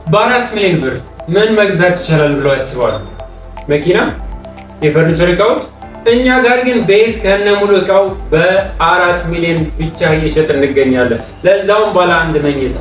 በ4 ሚሊዮን ብር ምን መግዛት ይቻላል ብለው ያስባሉ? መኪና፣ የፈርኒቸር እቃዎች። እኛ ጋር ግን ቤት ከነ ሙሉ እቃው በ4 ሚሊዮን ብቻ እየሸጥን እንገኛለን። ለዛውም ባለ አንድ መኝታ።